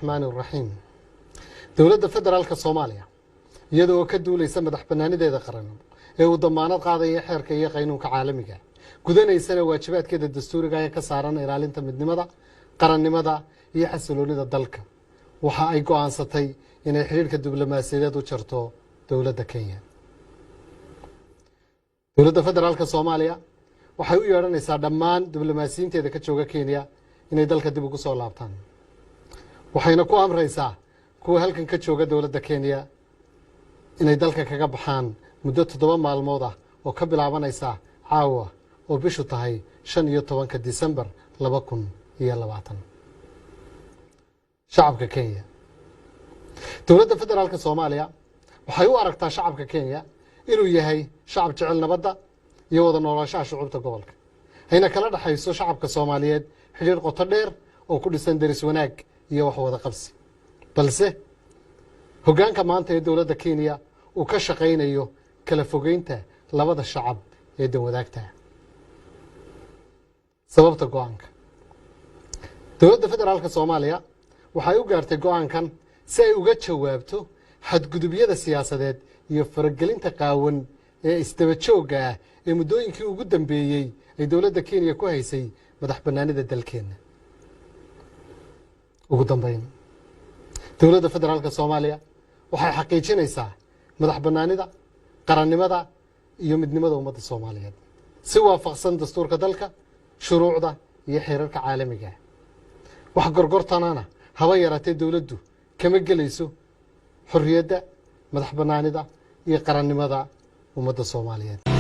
Araxmaani araxiim. Dowladda Federaalka Soomaaliya, iyada oo ka duulaysa madax banaanideeda qaran ee uu damaanad qaadaya xeerka iyo qaynuunka caalamiga, gudanaysana waajibaadkeeda dastuuriga ee ka saaran ilaalinta midnimada, qarannimada iyo xasiloonida dalka, waxa ay go'aansatay inay xidhiirka diblomaasiyadeed u jarto dowladda Kenya. Dowladda Federaalka Soomaaliya waxay u yeedhanaysaa dhammaan diblomaasiyiinteeda ka jooga Kenya inay dalka dib ugu soo laabtaan, waxayna ku amraysaa kuwa halkan ka jooga dowladda Kenya inay dalka kaga baxaan muddo 7 maalmood ah oo ka bilaabanaysa caawa oo bishu tahay 15-ka Disembar 2020. Shacabka Kenya: dowladda Federaalka Soomaaliya waxay u aragtaa shacabka Kenya inuu yahay shacab jecel nabadda iyo wada noolaanshaha shucuubta gobolka, ayna kala dhexayso shacabka Soomaaliyeed xidhiir qoto dheer oo ku dhisan deris wanaag iyo wax wada qabsi, balse hoggaanka maanta ee dowladda Kenya uu ka shaqaynayo kala fogeynta labada shacab ee danwadaagta. Sababta go'aanka: dowladda Federaalka Soomaaliya waxay u gaartay go'aankan si ay uga jawaabto xadgudubyada siyaasadeed iyo faragelinta qaawan ee isdaba joogga ah ee muddooyinkii ugu dambeeyey ay dowladda Kenya ku haysay madax bannaanida dalkeenna. Ugu dambeyn, dowladda Federaalka Soomaaliya waxay xaqiijinaysaa madax bannaanida, qarannimada iyo midnimada ummadda Soomaaliyeed si waafaqsan dastuurka dalka, shuruucda iyo xeerarka caalamiga. Wax gorgortanana haba yaraatee dowladdu kama gelayso xorriyadda, madax bannaanida iyo qarannimada ummadda Soomaaliyeed.